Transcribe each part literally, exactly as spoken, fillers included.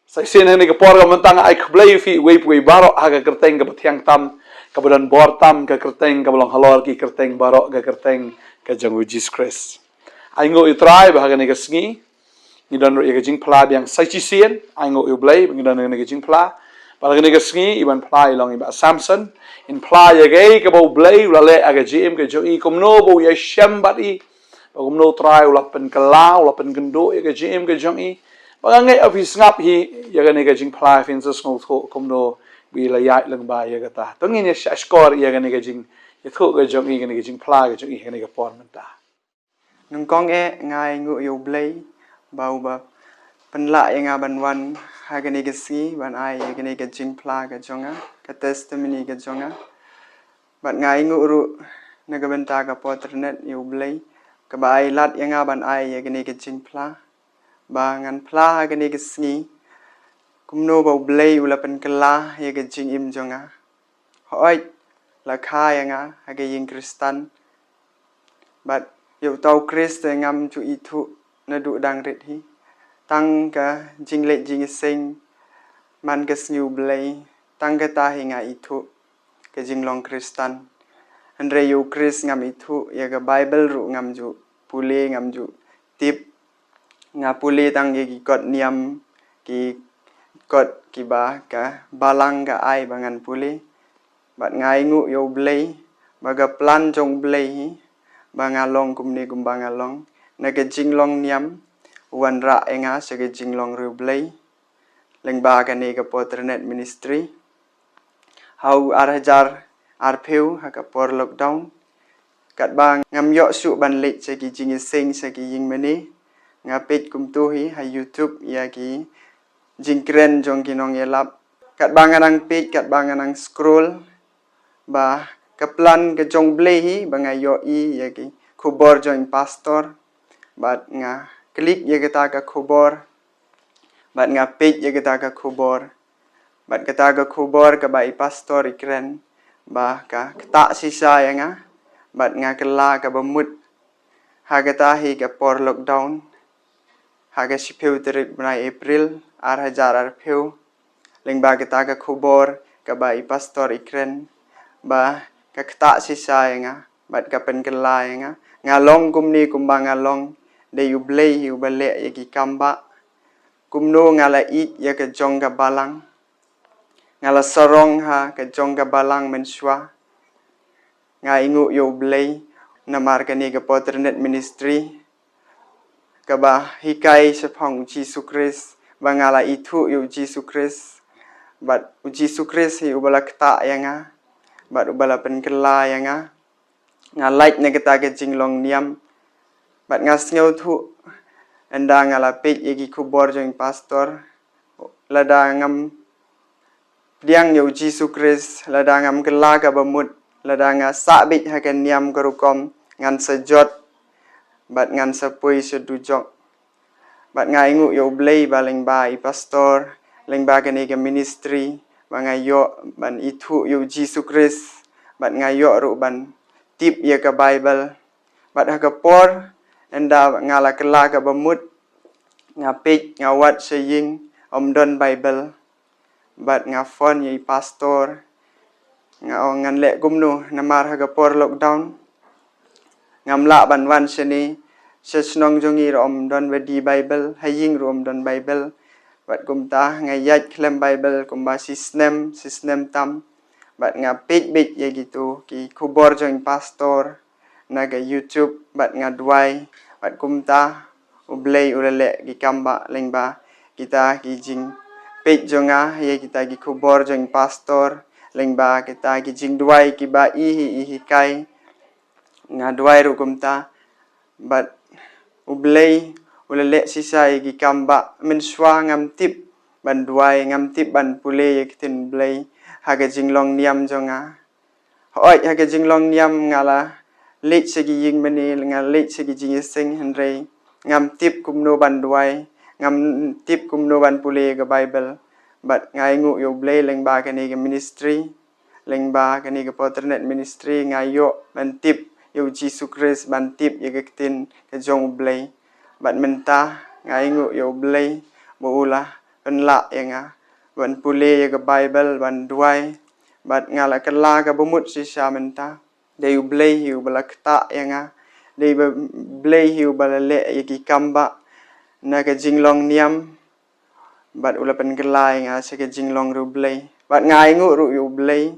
Sa shisien ha kane ka por ka mynta nga ai khublei ïa phi uwei pa uwei baroh ha ka kyrteng kaba thiang tam, kaba don bor tam, ka kyrteng kaba long halor ki kyrteng baroh, ka kyrteng ka jong u Jisu Khrist. Ai nguh ïa u Trai ba ha kane ka sngi ngi don ruh ïa ka jingphla biang sa shisien. Ai nguh ïa u Blei ba ngi don ïa kane ka jingphla. Ba ha kane ka sngi i ban phla i long i Bah Samson, in phla ïa kaei kaba u Blei u la leh ha ka jingim ka jong i, kumno ba u ïashem bad i, ba kumno u Trai u la pynkylla, u la pynkynduh ïa ka jingim ka jong i. Ba nga ngeit ïa phi sngap hi ïa kane ka jingphla, phin sa sngewthuh kumno ba i la ïaid lyngba ïa kata. To ngin ïa shah shkor ïa kane ka jing, ïathuh ka jong i, kane ka jingphla ka jong i ha kane ka por mynta. Nyngkong eh nga ai nguh ïa u Blei ba uba pynlah ïa nga ban wan ha kane ka sngi ban ai ïa kane ka jingphla ka jong nga, ka testimony ka jong nga. Bad nga ai nguh ruh na ka bynta ka Poternet ïa u Blei kaba ai lad ïa nga ban ai ïa kane ka jingphla, ba ngan phla ha kane ka sngi kumno ba u Blei u la pynkylla ïa ka jingim jong nga. Hooid, la kha ïa nga ha ka ïing Khristan. Bad ïa uta u Khrist te ngam ju ithuh naduh dang rit hi. Tang ka jingleit jingïaseng man ka sngi u Blei, tang kata hi nga ithuh ka jinglong Khristan. Hynrei ïa u Khrist ngam ithuh, ïa ka Baibl ruh ngam ju pule, ngam ju tip. Nga pule tang ïa ki kot niam, ki kot kiba ka balang ka ai ba ngan pule. Bad nga ai nguh ïa u Blei ba ka plan jong u Blei hi ba nga long kumne kumba nga long, na ka jinglong niam u wanrah ïa nga sha ka jinglong riewblei lyngba kane ka Poternet Ministry ha u ar hajar arphew ha ka por lockdown. Katba ngam ïoh shuh ban leit sha ki jingïaseng sha ki ïingmane, nga peit kumto hi ha YouTube ïa ki jingkren jong ki nongïalap. Katba nga nang peit, katba nga nang scroll, ba ka plan ka jong u Blei hi ba nga ïohi ïa ki khubor jong i pastor. Bad nga click ïa kata ka khubor. Bad nga peit ïa kata ka khubor. Bad kata ka khubor kaba i pastor i kren ba ka ktah shisha ïa nga. Bad nga kylla kaba mut ha kata hi ka por lockdown ha ka shiphew tarik bnai April ar hajar arphew. Lyngba kata ka khubor kaba i pastor i kren ba ka ktah shisha ïa nga bad ka pynkylla ïa nga. Nga long kumne kumba nga long, dei u Blei hi uba leh ïa ki kambah. Kumno nga la ïeit ïa ka jong ka balang, nga la sarong ha ka jong ka balang mynshuwa. Nga ai nguh ïa u Blei namar kane ka Poternet Ministry kaba hikai shaphang u Jisu Khrist, ba nga la ithuh ïa u Jisu Khrist. Bad u Jisu Khrist hi uba la ktah ïa nga bad uba la pynkylla ïa nga. Nga lait na kata ka jinglong niam. Bad nga sngewthuh ynda nga la peit ïa ki khubor jong i pastor, lada ngam pdiang ïa u Jisu Khrist, lada ngam kylla kaba mut, lada nga sah beit ha ka niam ka rukom, ngan sa jot bad ngan sa poi sha dujok. Bad nga ai nguh ïa u Blei ba lyngba i pastor, lyngba kane ka ministry, ba nga ïoh ban ithuh ïa u Jisu Khrist. Bad nga ïoh ruh ban tip ïa ka Baibl. Bad ha ka por ynda nga la kylla kaba mut, nga peit, nga wad sha ïing, ym don Baibl. Bad nga phone ïa i pastor, nga ong ngan leh kumno namar ha ka por lockdown ngam lah ban wan shane. Sha shnong jong ngi ruh ym don ba die Baibl, ha ïing ruh ym don Baibl. Bad kumta nga ïaid khlem Baibl kumba shi snem, shi snem tam. Bad nga peit beit ïa kito ki khubor jong i pastor na ka YouTube, bad nga duwai, bad kumta u Blei u la leh ki kambah lyngba kita ki jingpeit jong nga ïa kita ki khubor jong i pastor, lyngba kita ki jingduwai kiba i hi i hikai. Nga duwai ruh kumta, bad u Blei u la leh shisha ïa ki kambah mynshuwa ngam tip ban duwai, ngam tip ban pule ïa ka ktien Blei ha ka jinglong niam jong nga. Hooid, ha ka jinglong niam nga la leit sha ki ïingmane, nga leit sha ki jingïaseng, hynrei ngam tip kumno ban duwai, ngam tip kumno ban pule ïa ka Baibl. Bad nga ai nguh ïa u Blei lyngba kane ka ministry, lyngba kane ka Poternet Ministry, nga ïoh ban tip ïa u Jisu Khrist, ban tip ïa ka ktien ka jong u Blei. Bad mynta nga ai nguh ïa u Blei ba u la pynlah ïa nga ban pule ïa ka Baibl, ban duwai. Bad nga la kylla ka bamut shisha mynta. Dei U Blei hi uba la ktah ïa nga. Dei ba Blei hi uba la leh ïa ki kam ba na ka jinglong niam. Bad u la pynkylla ïa nga sha ka jinglong riewblei. Bad nga ainguh ruh ïa U Blei.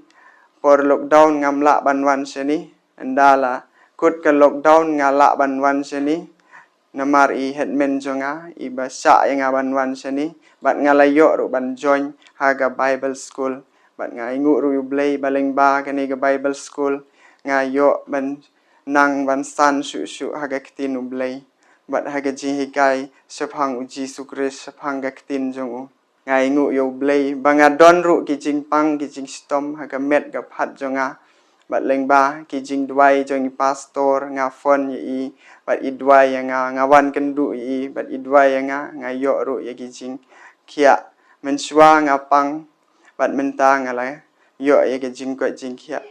Por lockdown ngam lah ban wan shane. Ynda la kut ka lockdown nga lah ban wan shane. Namar i headman jong nga, i ba shah ïa nga ban wan shane. Bad nga la ïoh ruh ban join ha ka Bible school. Bad nga ainguh ruh ïa U Blei ba lyngba kane ka Bible school nga ïoh ban nang ban san shuh shuh ha ka ktien U Blei. Bad ha ka jinghikai shaphang U Jisu Khrist, shaphang ka ktien jong u. Nga ainguh ïa U Blei ba nga don ruh ki jingpang ki jingshitom ha ka met ka phad jong nga. Bad lyngba ki jingduwai jong i pastor, nga phone ïa i, bad i duwai ïa nga, nga wan kynduh ïa i, bad i duwai ïa nga, nga ïoh ruh ïa ki jingkhiah. Mynshuwa nga pang, bad mynta nga la ïoh ïa ki jingkoit jingkhiah.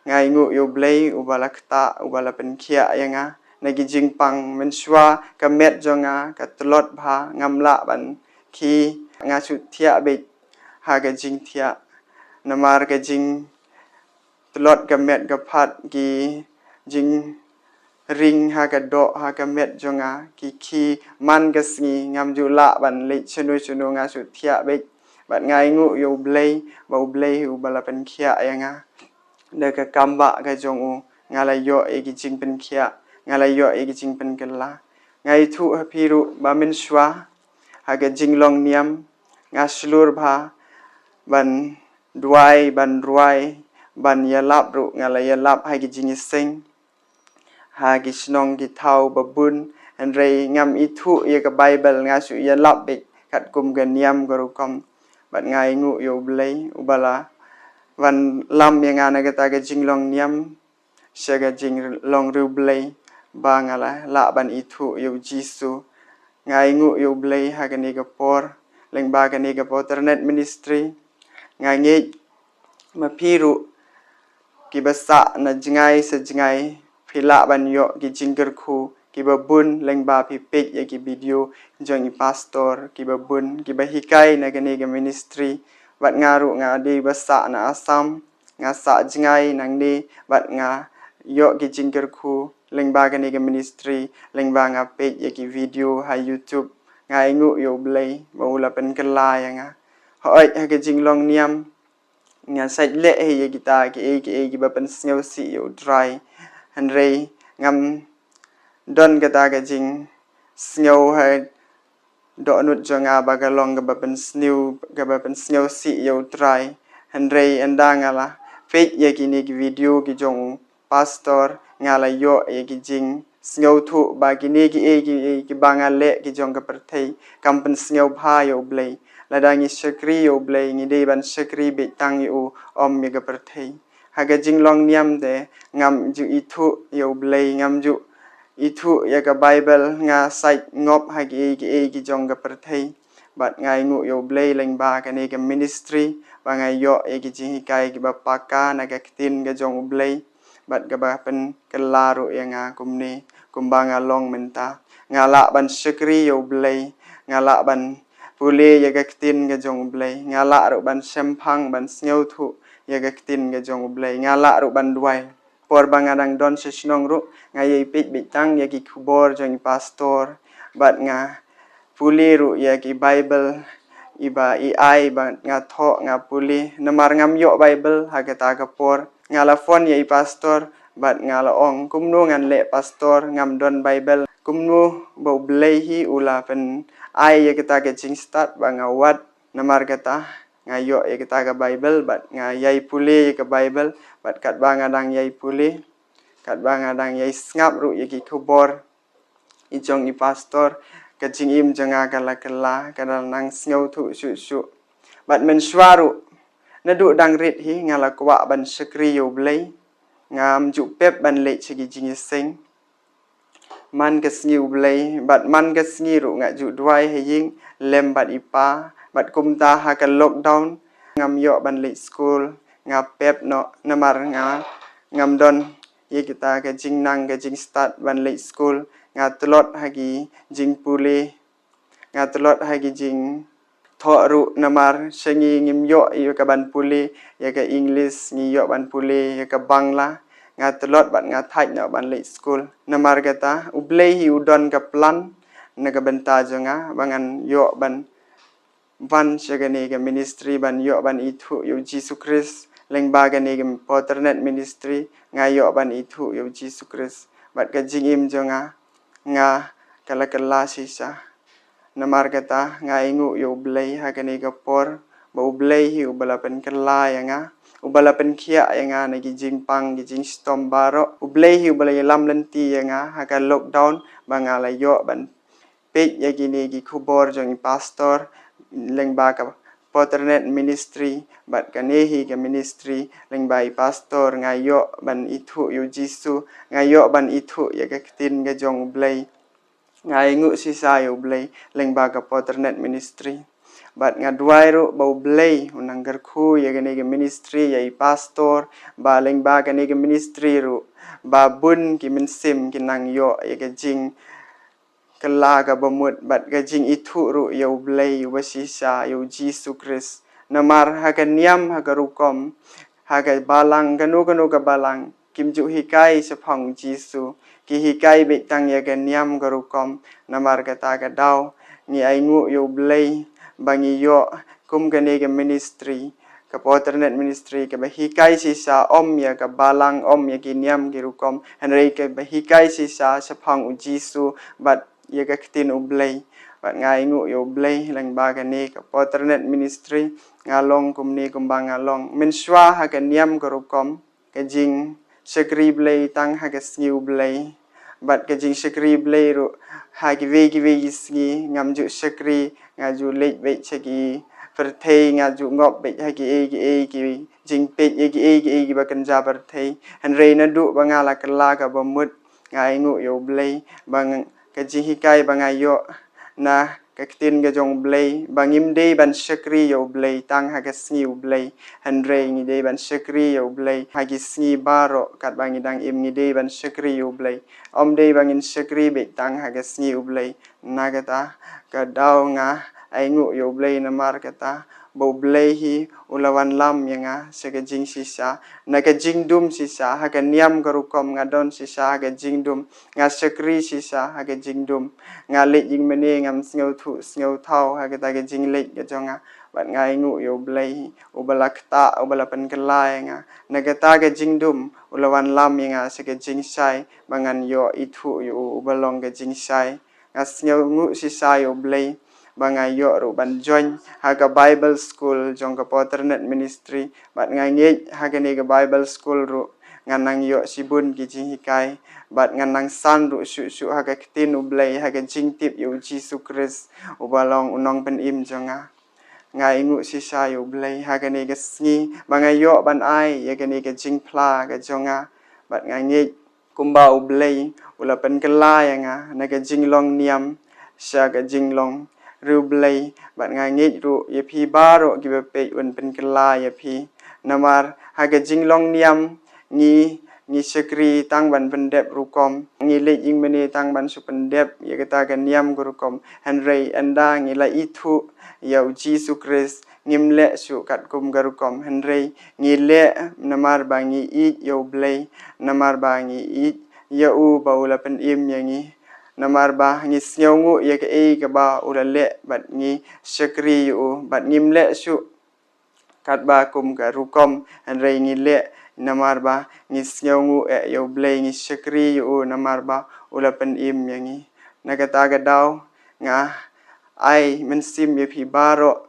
Nga ainguh ïa U Blei uba la ktah, uba la pynkhiah ïa nga na ki jingpang. Mynshuwa ka met jong nga ka tlot bha, ngam lah ban khie, nga shu thiah beit ha ka jingthiah. Namar ka jing tlot ka met ka phad, ki jingring ha ka doh ha ka met jong nga, ki khie man ka sngi, ngam ju lah ban leit shano shano, nga shu thiah beit. Bad nga ainguh ïa U Blei ba U Blei hi uba la pynkhiah ïa nga. Da ka kam ba ka jong u nga la ïoh ïa ki jingpynkhiah, nga la ïoh ïa ki jingpynkylla. Nga ithuh ha phi ruh ba mynshuwa ha ka jinglong niam nga shlur bha ban duwai, ban rwai, ban ïalap ruh nga la ïalap ha ki jingïaseng, ha ki shnong ki thaw ba bun. Hynrei ngam ithuh ïa ka Bible, nga shu ïalap beit katkum ka niam ka rukom. Bad nga ainguh ïa U Blei uba la wan lam ïa nga na kata ka jinglong niam sha ka jinglong riewblei, ba nga la lah ban ithuh ïa U Jisu. Nga ainguh ïa U Blei ha kane ka por lyngba kane ka Potternet Ministry. Nga ngeit ma phi ruh kiba sah na jngai sa jngai, phi lah ban ïoh ki jingkyrkhu kiba bun lyngba phi peit ïa ki video jong i pastor kiba bun, kiba hikai na kane ka ministry. Bad nga ruh nga dei ba sah na Assam, nga sah jngai nangne, bad nga ïoh ki jingkyrkhu lyngba kane ka ministry lyngba nga peit ïa ki video ha YouTube. Nga ainguh ïa U Blei ba u la pynkylla ïa nga. Hooid, ha ka jinglong niam nga sait leh hi ïa kita kiei kiei kiba pynsngewsih ïa U Trai. Hynrei ngam don kata ka jingsngew ha dohnud jong nga ba ka long kaba pynsniew, kaba pynsngewsih ïa U Trai. Hynrei ynda nga la peit ïa kine ki video ki jong u pastor, nga la ïoh ïa ki jingsngewthuh ba kine kiei kiei kiba nga leh ki jong ka pyrthei kam pynsngewbha ïa U Blei. Lada ngi shakri ïa U Blei, ngi dei ban shakri beit tang ïa u, ym ïa ka pyrthei. Ha ka jinglong niam te ngam ju ithuh ïa U Blei, ngam ju ithuh ïa ka Bible, nga sait ngop ha kiei kiei ki jong ka pyrthei. Bad nga ainguh ïa U Blei lyngba kane ka ministry ba nga ïoh ïa ki jinghikai kiba paka na ka ktien ka jong U Blei. Bad kaba pynkylla ruh ïa nga kumne kumba nga long mynta. Nga lah ban shakri ïa U Blei, nga lah ban pule ïa ka ktien ka jong U Blei, nga lah ruh ban shemphang, ban sngewthuh ïa ka ktien ka jong U Blei, nga lah ruh ban duwai. Por ba nga dang don sha shnong ruh, nga ïai peit beit tang ïa ki khubor jong i pastor, bad nga pule ruh ïa ki Bible iba i ai, bad nga thoh, nga pule. Namar ngam ïoh Bible ha kata ka por, nga la phone ïa i pastor bad nga la ong, kumno ngan leh pastor, ngam don Bible. Kumno ba U Blei hi u la pyn-ai ïa kata ka jingstad ba nga wad. Namar kata nga ïoh ïa kata ka Bible bad nga ïai pule ïa ka Bible, bad katba nga dang ïai pule, katba nga dang ïai sngap ruh ïa ki khubor i jong i pastor, ka jingim jong nga ka la kylla, ka la nang sngewthuh shuh shuh. Bad mynshuwa ruh, naduh dang rit hi nga la kwah ban shakri ïa U Blei, ngam ju pep ban leit sha ki jingïaseng man ka sngi U Blei, bad man ka sngi ruh nga ju duwai ha ïing lem bad i pa. Bad kumta ha ka lockdown ngam ïoh ban leit skul, nga pep noh namar nga ngam don ïa kita ka jingnang ka jingstad ban leit skul. Nga tlot ha ki jingpule, nga tlot ha ki jing thoh ruh namar sha ngi ngim ïoh ïa ka ban pule ïa ka English, ngi ïoh ban pule ïa ka Bangla. Nga tlot bad nga thait noh ban leit skul. Namar kata, U Blei hi u don ka plan na ka bynta jong nga ba ngan ïoh ban wan sha kane ka ministry ban ïoh ban ithuh ïa U Jisu Khrist. Lyngba kane ka Potternet Ministry nga ïoh ban ithuh ïa U Jisu Khrist. Bad ka jingim jong nga, nga ka la kylla shisha. Namar kata nga ainguh ïa U Blei ha kane ka por, ba U Blei hi uba la pynkylla ïa nga, uba la pynkhiah ïa nga na ki jingpang ki jingshitom baroh. U Blei hi uba la ïalam lynti ïa nga ha ka lockdown, ba nga la ïoh ban peit ïa kine ki khubor jong i pastor lyngba ka Potternet Ministry, bad kane hi ka ministry lyngba i pastor nga ïoh ban ithuh ïa U Jisu, nga ïoh ban ithuh ïa ka ktien ka jong U Blei. Nga ainguh shisha ïa U Blei lyngba ka Potternet Ministry. Bad nga duwai ruh ba U Blei un nang kyrkhu ïa kane ka ministry, ïa i pastor, ba lyngba kane ka ministry ruh ba bun ki mynsiem kin nang ïoh ïa ka jingkylla kaba mut bad ka jingithuh ruh ïa U Blei uba shisha, ïa U Jisu Khrist. Namar ha ka niam, ha ka rukom, ha ka balang, kano kano ka balang, kim ju hikai shaphang U Jisu. Ki hikai beit tang ïa ka niam ka rukom. Namar kata ka daw ngi ainguh ïa U Blei ba ngi ïoh kum kane ka ministry, ka Potternet Ministry, kaba hikai shisha ym ïa ka balang, ym ïa ki niam ki rukom, hynrei kaba hikai shisha shaphang U Jisu bad ïa ka ktien U Blei. Bad nga ainguh ïa U Blei lyngba kane ka Potternet Ministry. Nga long kumne kumba nga long mynshuwa ha ka niam ka rukom, ka jingshakri Blei tang ha ka sngi U Blei. Bad ka jingshakri Blei ruh ha kiwei kiwei ki sngi ngam ju shakri, nga ju leit beit sha ki pyrthei, nga ju ngop beit ha kiei kiei ki jingpeit, ïa kiei kiei kiba kynja pyrthei. Hynrei naduh ba nga la kylla kaba mut, nga ainguh ïa U Blei ba nga, ka jinghikai ba nga ïoh na ka ktien ka jong U Blei, ba ngim dei ban shakri ïa U Blei tang ha ka sngi U Blei, hynrei ngi dei ban shakri ïa U Blei ha ki sngi baroh katba ngi dang im, ngi dei ban shakri ïa U Blei. Ym dei ba ngin shakri beit tang ha ka sngi U Blei. Na kata ka daw nga ainguh ïa U Blei namar kata ba U Blei hi u la wanlam ïa nga sha ka jingshisha, na ka jingdum shisha, ha ka niam ka rukom nga don shisha ha ka jingdum, nga shakri shisha ha ka jingdum. Nga leit ïing mane ngam sngewthuh sngewthaw ha kata ka jingleit ka jong nga. Bad nga ainguh ïa U Blei uba la ktah, uba la pynkylla ïa nga. Na kata ka jingdum u la wanlam ïa nga sha ka jingshai ba ngan ïoh ithuh ïa u, uba long ka jingshai. Nga sngewnguh shisha ïa U Blei ba nga ïoh ruh ban join ha ka Bible School jong ka Potternet Ministry. Bad nga ngeit ha kane ka Bible School ruh ngan nang ïoh shibun ki jinghikai, bad ngan nang san ruh shuh shuh ha ka ktien U Blei, ha ka jingtip ïa U Jisu Khrist uba long U Nongpynim jong nga. Nga ainguh shisha ïa U Blei ha kane ka sngi ba nga ïoh ban ai ïa kane ka jingphla ka jong nga. Bad nga ngeit kumba U Blei u la pynkylla ïa nga na ka jinglong niam sha ka jinglong riewblei, bad nga ngeit ruh ïa phi baroh kiba peit un pynkylla ïa phi. Namar ha ka jinglong niam ngi, ngi shakri tang ban pyndep rukom, ngi leit ïing mane tang ban shu pyndep ïa kata ka niam ka rukom. Hynrei ynda ngi la ithuh ïa U Jisu Khrist, ngim leh shuh katkum ka rukom, hynrei ngi leh namar ba ngi ïeit ïa U Blei, namar ba ngi ïeit ïa u ba u la pynim ïa ngi, namar ba ngi sngewnguh ïa kaei kaba u la leh bad ngi shakri ïa u, bad ngim leh shuh katba kum ka rukom, hynrei ngi leh namar ba ngi sngewnguh eh ïa U Blei, ngi shakri ïa u namar ba u la pynim ïa ngi. Na kata ka daw nga ai mynsiem ïa phi baroh,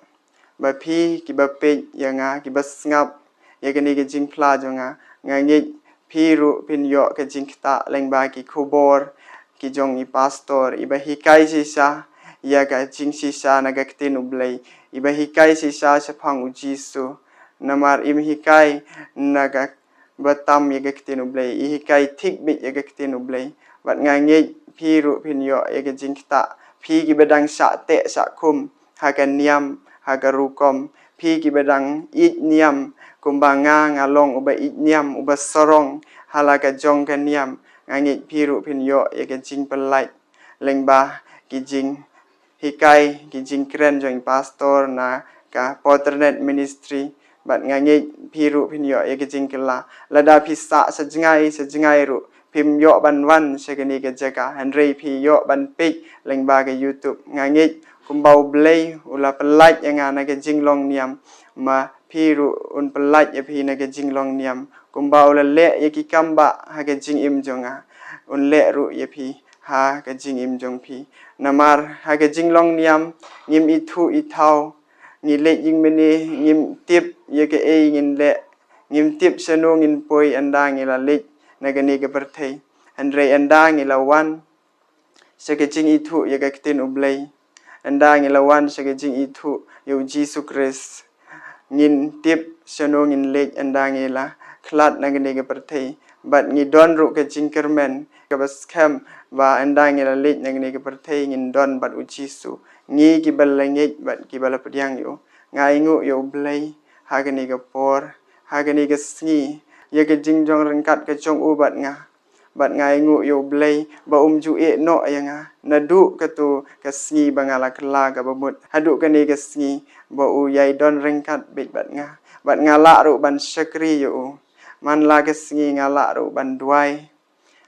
ba phi kiba peit ïa nga, kiba sngap ïa kane ka jingphla jong nga, nga ngeit phi ruh phin ïoh ka jingktah lyngba ki khubor ki jong i pastor, iba hikai shisha ïa ka jingshisha na ka ktien U Blei, iba hikai shisha shaphang U Jisu. Namar im hikai na kaba tam ïa ka ktien U Blei, i hikai thik beit ïa ka ktien U Blei. Bad nga ngeit phi ruh phin ïoh ïa ka jingktah, phi kiba dang shah teh shah khum ha ka niam ha ka rukom, phi kiba dang ïeit niam kumba nga, nga long uba ïeit niam, uba sarong ha la ka jong ka niam. Nga ngeit phi ruh phin ïoh ïa ka jingpyllait lyngba ki jing hikai ki jingkren jong i pastor na ka Potternet Ministry. Bad nga ngeit phi ruh phin ïoh ïa ki jingkylla. Lada phi sah sa jngai sa jngai ruh phim ïoh ban wan sha kane ka jaka, hynrei phi ïoh ban peit lyngba ka YouTube. Nga ngeit kumba U Blei u la pyllait ïa nga na ka jinglong niam, ma phi ruh un pyllait ïa phi na ka jinglong niam. Kumba u la leh ïa ki kam bah ha ka jingim jong nga, un leh ruh ïa phi ha ka jingim jong phi. Namar ha ka jinglong niam ngim ithuh ithaw, ngi leit ïing mane, ngim tip ïa kaei ngin leh, ngim tip shano ngin poi ynda ngi la leit na kane ka pyrthei. Hynrei ynda ngi la wan sha ka jingithuh ïa ka ktien U Blei, ynda ngi la wan sha ka jingithuh ïa U Jisu Khrist, ngin tip shano ngin leit ynda ngi la khlad na kane ka pyrthei. Bad ngi don ruh ka jingkyrmen kaba skhem ba ynda ngi la leit na kane ka pyrthei ngin don bad U Jisu. Ngi kiba la ngeit bad kiba la pdiang ïa u. Nga ainguh ïa U Blei ha kane ka por, ha kane ka sngi, ïa ka jingjong ryngkat ka jong u bad nga. Bad nga ainguh ïa U Blei ba um ju ïeh noh ïa nga naduh kato ka sngi ba nga la kylla kaba mut haduh kane ka sngi, ba u ïai don ryngkat beit bad nga. Bad nga lah ruh ban shakri ïa u. Man la ka sngi nga lah ruh ban duwai.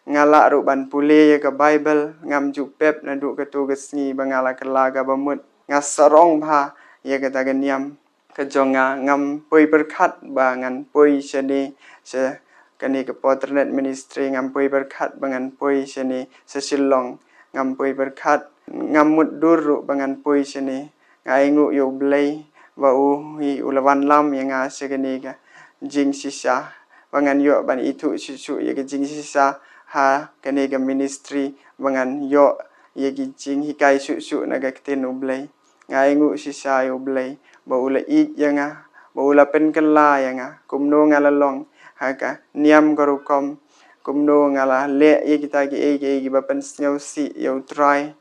Nga lah ruh ban pule ïa ka Baibl, ngam ju pep naduh kato ka sngi ba nga la kylla kaba mut. Nga sarong bha ïa kata ka niam ka jong nga. Ngam poi pyrkhat ba ngan poi shane sha kane ka Potternet Ministry, ngam poi pyrkhat ba ngan poi shane sha Shillong, ngam poi pyrkhat, ngam mutdur ruh ba ngan poi shane. Nga ainguh ïa U Blei ba u hi u la wanlam ïa nga sha kane ka jingshisha, ba ngan ïoh ban ithuh shuh shuh ïa ka jingshisha ha kane ka ministry, ba ngan ïoh ïa ki jinghikai shuh shuh na ka ktien U Blei. Nga ainguh shisha ïa U Blei ba u la ïeit ïa nga, ba u la pynkylla ïa nga kumno nga la long ha ka niam ka rukom, kumno nga la leh ïa kita kiei kiei kiba pynsngewsih ïa U Trai.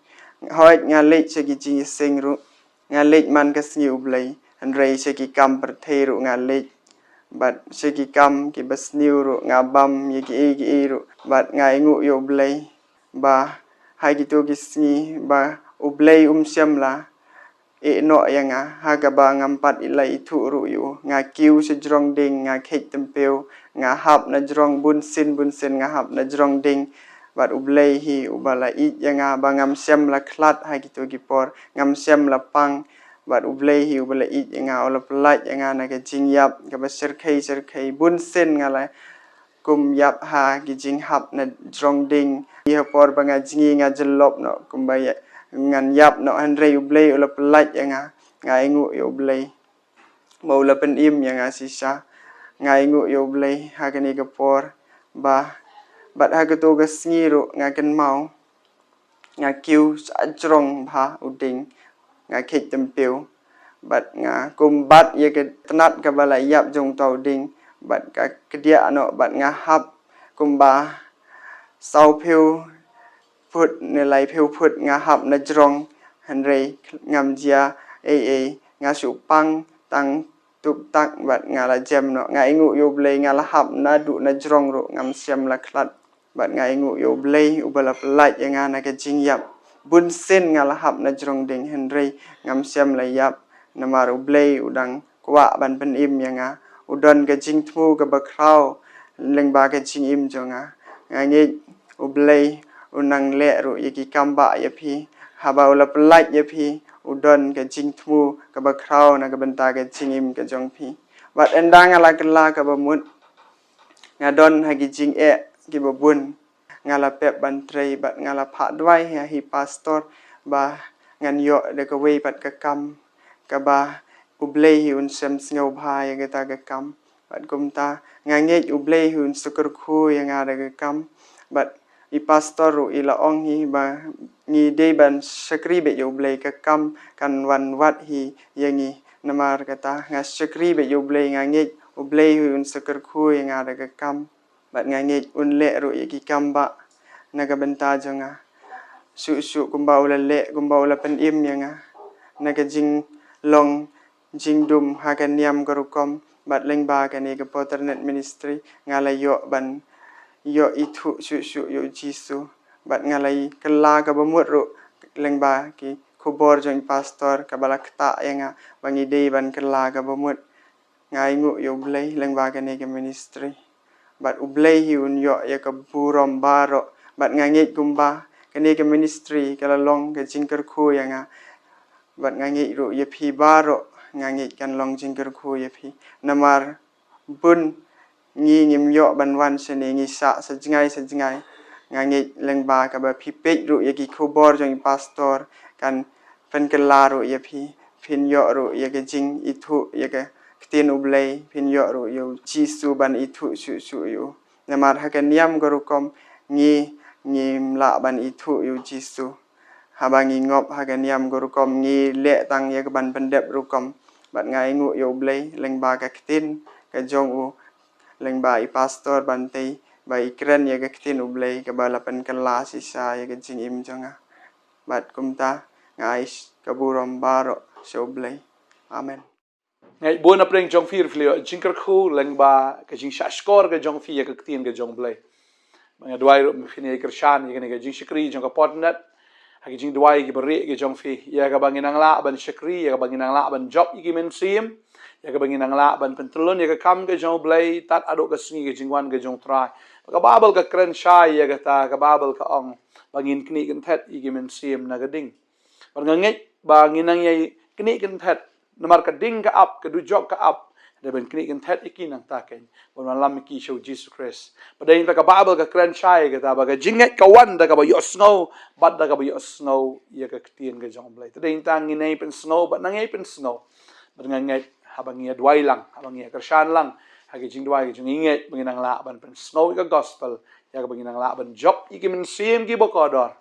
Hooid, nga leit sha ki jingïaseng ruh, nga leit man ka sngi U Blei, hynrei sha ki kam pyrthei ruh nga leit, bad sha ki kam kiba sniew ruh nga bam ïa kiei kiei ruh. Bad nga ainguh ïa U Blei ba ha kito ki sngi ba U Blei um shym la ïeh noh ïa nga ha kaba ngam pat la ithuh ruh ïa u. Nga kiew sha jrong ding, nga kheit tympiew, nga hap na jrong bunsien bunsien, nga hap na jrong ding. Bad U Blei hi uba la ïeit ïa nga ba ngam shym la khlad ha kito ki por, ngam shym la pang. Bad U Blei hi uba la ïeit ïa nga, u la pyllait ïa nga na ka jingïap kaba shyrkhei shyrkhei. Bunsien nga la kum ïap ha ki jinghap na jrong ding. Ki ha por ba nga jngi nga jyllop noh kumba ïa ngan ïap noh, hynrei U Blei u la pyllait ïa nga. Nga ainguh ïa U Blei ba u la pynim ïa nga shisha. Nga ainguh ïa U Blei ha kane ka por ba bad ha kato ka sngi ruh nga kynmaw, nga kiew sha jrong bha u ding, nga kheit tympiew, bad nga kum bat ïa ka tnat kaba la ïap jong uta u ding, bad ka kdiah noh, bad nga hap kumba saw phew phut ne lai phew phut nga hap na jrong, hynrei ngam jia ei ei, nga shu pang tang tuk tak bad nga la jem noh. Nga ainguh ïa U Blei, nga la hap naduh na jrong ruh ngam shym la khlad. Bad nga ainguh ïa U Blei uba la pyllait ïa nga na ka jingïap. Bunsien nga la hap na jrong ding, hynrei ngam shym la ïap, namar U Blei u dang kwah ban pynim ïa nga. U don ka jingthmu kaba khraw lyngba ka jingim jong nga. Nga ngeit U Blei u nang leh ruh ïa ki kam bah ïa phi. Haba u la pyllait ïa phi, u don ka jingthmu kaba khraw na ka bynta ka jingim ka jong phi. Bad ynda nga la kylla kaba mut, nga don ha ki jingeh kiba bun. Nga la pep ban trei bad nga la phah duwai ha i pastor ba ngan ïoh da kawei pat ka kam kaba U Blei hi un shem sngewbha ïa kata ka kam. Bad kumta nga ngeit U Blei hi un sa kyrkhu ïa nga da ka kam. Bad i pastor ruh i la ong hi ba ngi dei ban shakri beit ïa U Blei, ka kam kan wan wad hi ïa ngi. Namar kata nga shakri beit ïa U Blei, nga ngeit U Blei hi un sa kyrkhu ïa nga da ka kam. Bad nga ngeit un leh ruh ïa ki kam bah na ka bynta jong nga. Shuh shuh kumba u la leh, kumba u la pynim ïa nga na ka jinglong jingdum ha ka niam ka rukom. Bad lyngba kane ka Potternet Ministry nga la ïoh ban ïoh ithuh shuh shuh ïa U Jisu. Bad nga la kylla kaba mut ruh lyngba ki khubor jong i pastor kaba la ktah ïa nga ba ngi dei ban kylla kaba mut. Nga ainguh ïa U Blei lyngba kane ka ministry. Bad U Blei hi un ïoh ïa ka burom baroh. Bad nga ngeit kumba kane ka ministry ka la long ka jingkyrkhu ïa nga. Bad nga ngeit ruh ïa phi baroh, nga ngeit kan long jingkyrkhu ïa phi. Namar bun ngi ngim ïoh ban wan shane, ngi sah sa jngai sa jngai. Nga ngeit lyngba kaba phi peit ruh ïa ki khubor jong i pastor kan pynkylla ruh ïa phi. Phin ïoh ruh ïa ka jingithuh ïa ka ktien U Blei, phin ïoh ruh ïa U Jisu ban ithuh shuh shuh ïa u. Namar ha ka niam ka rukom ngi ngim lah ban ithuh ïa U Jisu. Haba ngi ngop ha ka niam ka rukom ngi leh tang ïa ka ban pyndep rukom. Bad nga ainguh ïa U Blei lyngba ka ktien ka jong u, lyngba i pastor Bantei ba i kren ïa ka ktien U Blei kaba la pynkylla shisha ïa ka jingim jong nga. Bad kumta nga ai ka burom baroh sha U Blei. Amen. Nga ai bun na pdeng jong phi ruh phi la ïoh jingkyrkhu lyngba ka jingshahshkor ka jong phi ïa ka ktien ka jong U Blei. Ba nga duwai ruh phin ïa kyrshan ïa kane ka jingshakri jong ka Podnet ha ki jingduwai kiba rieh ki jong phi, ïa kaba ngin nang lah ban shakri, ïa kaba ngin nang lah ban jop ïa ki mynsiem, ïa kaba ngin nang lah ban pyntyllun ïa ka kam ka jong U Blei tad haduh ka sngi ka jingwan ka jong U Trai. Ba ka Baibl ka kren shai ïa kata, ka Baibl ka ong ba ngin knieh kynthet ïa ki mynsiem na ka ding. Bad nga ngeit ba ngin nang ïai knieh kynthet namar ka ding ka ap, ka dujok ka ap. Dei ban knieh kynthet ïa ki nangta keiñ ban wallam ïa ki sha U Jisu Khrist. Bad dei nangta ka Baibl ka kren shai kata ba ka jingngeit ka wan da kaba ïohsngew bad da kaba ïohsngew ïa ka ktien ka jong U Blei. Te dei nangta ngin ïai pynsngew bad nang ïai pynsngew. Bad nga ngeit haba ngi ïa duwai lang, haba ngi ïa kyrshan lang ha ki jingduwai ki jong ngi, ngeit ba ngin nang lah ban pynsngew ïa ka gospel, ïa kaba ngin nang lah ban jop ïa ki mynsiem kiba kordor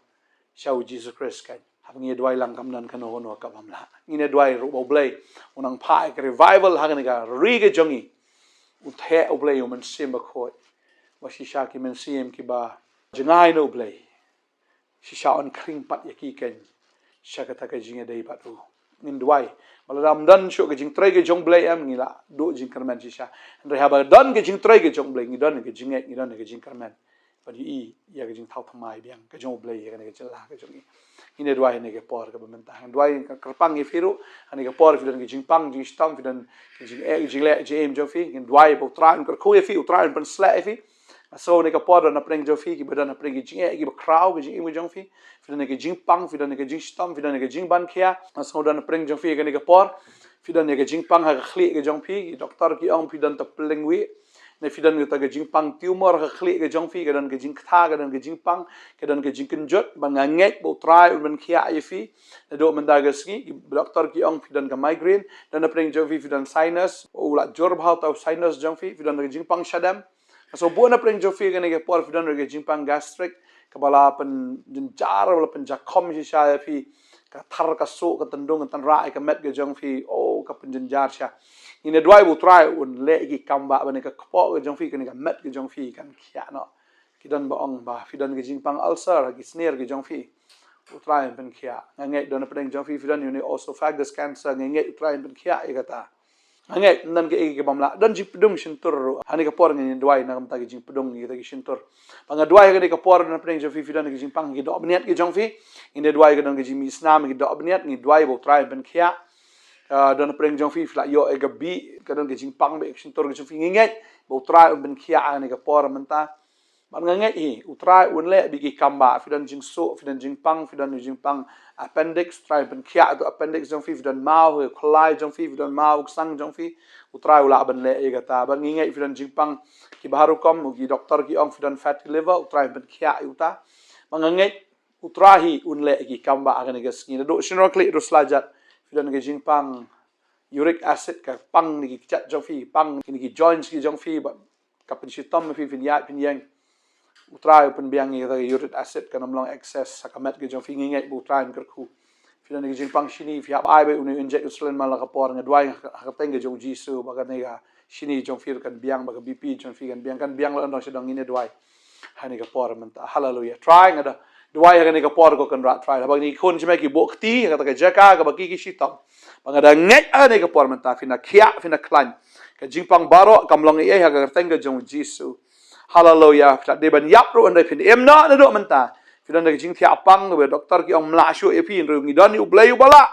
sha U Jisu Khrist keiñ. Haba ngi ïa duwai lang kam don kano kano ka bym lah. Ngin ïa duwai ruh ba U Blei un nang phah ïa ka revival ha kane ka ri ka jong ngi. Un theh U Blei ïa U Mynsiem Bakhuid ba shisha ki mynsiem kiba jngai na U Blei shisha un khring pat ïa ki keiñ sha kata ka jingïadei bad u. Ngin duwai ba lada ym don shuh ka jingtrei ka jong U Blei em, ngi la duh jingkyrmen shisha. Hynrei haba don ka jingtrei ka jong U Blei ngi don ka jingngeit, ngi don ka jingkyrmen. Ban ïohi ïa ka jingthaw thymmai biang ka jong U Blei ïa kane ka jylla ka jong ngi. Ngin ïa duwai ha kane ka por kaba mynta. Ngin duwai, ngin kyrpang ïa phi ruh ha kane ka por, phi don ka jingpang jingshitom, phi don ka jingeh, ka jingleh jingim jong phi. Ngin duwai ba U Trai un kyrkhu ïa phi, U Trai un pynshlur ïa phi. Nga sngew ha kane ka por don na pdeng jong phi kiba don na pdeng ka jingeh, kiba khraw ka jingim ka jong phi. Phi don ka jingpang, phi don ka jingshitom, phi don ka jingban khia. Nga sngew don na pdeng jong phi ha kane ka por phi don ka jingpang ha ka khlieh ka jong phi, ki doktor ki ong phi don ta pyllieng wieh. Ne phi don kata ka jingpang tumor ha ka khlieh ka jong phi, ka don ka jingktha, ka don ka jingpang, ka don ka jingkynjut. Bad nga ngeit ba U Trai un pynkhiah ïa phi. Naduh mynta ka sngi ki doktor ki ong phi don ka migraine, don na pdeng jong phi phi don sinus, u la jur bha uta u sinus jong phi, phi don ka jingpang shadem. Nga sngew ba na pdeng jong phi ha kane ka por phi don ka jingpang gastric kaba la pynjynjar, ba la pynjakhum shisha ïa phi. Ka thar ka suh, ka tyndung, ka tynrah ïa ka met ka jong phi, oh, ka pynjynjar shisha. Ngin ïa duwai ba U Trai un leh ïa ki kam ba ha kane ka kpoh ka jong phi, kane ka met ka jong phi kan khiah noh. Ki don ba ong ba phi don ka jingpang ulcer ha ki snier ka jong phi. U Trai un pynkhiah. Nga ngeit don na pdeng jong phi phi don ïa une u esophagus cancer, nga ngeit U Trai un pynkhiah ïa kata. Nga ngeit ym don kaei kaei ka bym lah. Don jingpdung shyntur ruh. Ha kane ka por ngin duwai na ka bynta ka jingpdung ïa kita ki shyntur. Ba nga duwai ha kane ka por na pdeng jong phi phi don ka jingpang ki dohbniat ki jong phi. Ngin duwai ka don ka jingmih snam ki dohbniat, ngin duwai ba U Trai un pynkhiah. Ah, don na pdeng jong phi phi la ïoh ïa ka bih, ka don ka jingpang bad ka shyntur ka jong phi, ngin ngeit ba U Trai un pynkhiah ha kane ka por mynta. Bad nga ngeit hi U Trai un leh bad ki kam ba, phi don jingsuh, phi don jingpang, phi don jingpang appendix, U Trai pynkhiah ïa tu appendix jong phi, phi don maw ha u khyllai jong phi, phi don maw ha u ksang jong phi, U Trai u lah ban leh ïa kata. Bad ngi ngeit phi don jingpang kiba har rukom, ki doktor ki ong phi don fatty liver, U Trai pynkhiah ïa uta. Bad nga ngeit U Trai hi un leh ïa ki kam ba ha kane ka sngi. Naduh shynrang khlieh haduh sla jait phi don ka jingpang uric acid, ka pang na ki kjat jong phi, pang na ki joints ki jong phi, bad ka pynshitom ïa phi, phin ïaid phin ïeng. U Trai u pynbiang ïa ka uric acid kan ym long excess ha ka met ka jong phi, ngi ngeit ba U Trai un kyrkhu. Phi don ka jingpang shini, phi hap ai beit une u injek insulin man la ka por, nga duwai ha ka kyrteng ka jong U Jisu ba kane ka shini jong phi kan biang, ba ka B P jong phi kan biang, kan biang la ong dang sha dang, ngin ïa duwai ha kane ka por mynta. Haleluia. Trai, nga da duwai ha kane ka por ko Kynrad Trai, haba ngi khun jingmut ki buh kti ha kata ka jaka kaba ki ki shitom. Ba nga da ngeit ha kane ka por mynta phin da khiah, phin da khlaiñ ka jingpang baroh, kam long ei ei ha ka kyrteng ka jong U Jisu. Haleluia. Phi da dei ban ïap ruh, hynrei phin im noh naduh mynta. Phi don da ka jingthiah pang kaba doktor ki ong ym lah shuh ïa phi, hynrei ngi don ïa U Blei uba lah.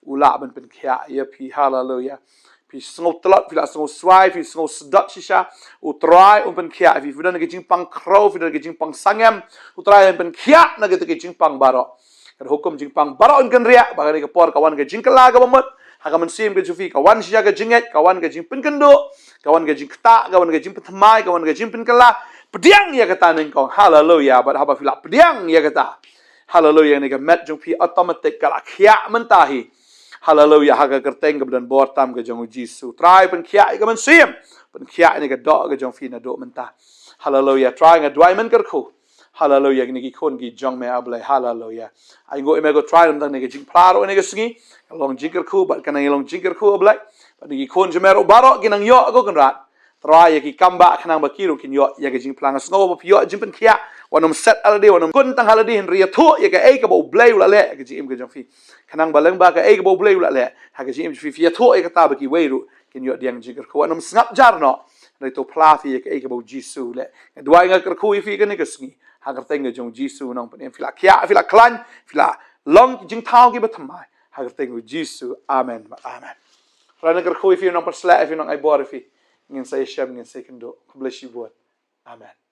U lah ban pynkhiah ïa phi. Haleluya. Phi sngew tlot, phi la sngew swai, phi sngew sdot shisha, U Trai un pynkhiah ïa phi. Phi don da ka jingpang khrew, phi don da ka jingpang sangem, U Trai un pynkhiah na kata ka jingpang baroh. Ka hukum jingpang baroh un kynriah, ba kane ka por ka wan ka jingkylla kaba mut ha ka mynsiem ka jong phi, ka wan shisha ka jingngeit, ka wan ka jingpynkynduh, ka wan ka jingktah, ka wan ka jingpynthymmai, ka wan ka jingpynkylla. Pdiang ïa kata nyngkong. Haleluya. Bad haba phi la pdiang ïa kata, haleluya, kane ka met jong phi automatic ka la khiah mynta hi. Haleluya. Ha ka kyrteng kaba don bor tam ka jong U Jisu. Trai pynkhiah ïa ka mynsiem, pynkhiah ïa kane ka doh ka jong phi naduh mynta. Haleluya. Trai nga duwai men kyrkhu. Haleluya. Kine ki khun ki jong me, A Blei. Haleluya. Ai nguh ïa me ko Trai namar kane ka jingphla ruh kane ka sngi ka long jingkyrkhu bad ka nang ïa long jingkyrkhu, A Blei. Bad kine ki khun jong me ruh baroh ki nang ïoh ko Kynrad. Trai ïa ki kam ba khnang ba ki ruh kin ïoh ïa ka jingphla. Nga sngew ba phi ïoh jingpynkhiah, wat nym set ha lade, wat nym khun tang ha lade, hynrei ïathuh ïa kaei kaba U Blei u la leh ha ka jingim ka jong phi. Khnang ba lyngba kaei kaba U Blei u la leh ha ka jingim jong phi, phi ïathuh ïa kata ba kiwei ruh kin ïoh pdiang jingkyrkhu. Wat nym sngap jar noh, hynrei to phla phi ïa kaei kaba U Jisu u leh. Nga duwai nga kyrkhu ïa phi kane ka sngi ha ka kyrteng ka jong U Jisu Nongpynim. Phi la khiah, phi la khlaiñ, phi la long jingthaw kiba thymmai ha ka kyrteng U Jisu. Amen. Amen. Trai un kyrkhu ïa phi, un nang pynsleh ïa phi, un nang ai bor ïa phi. Ngin sa ïashem, ngin sa ïakynduh. God bless you both. Amen.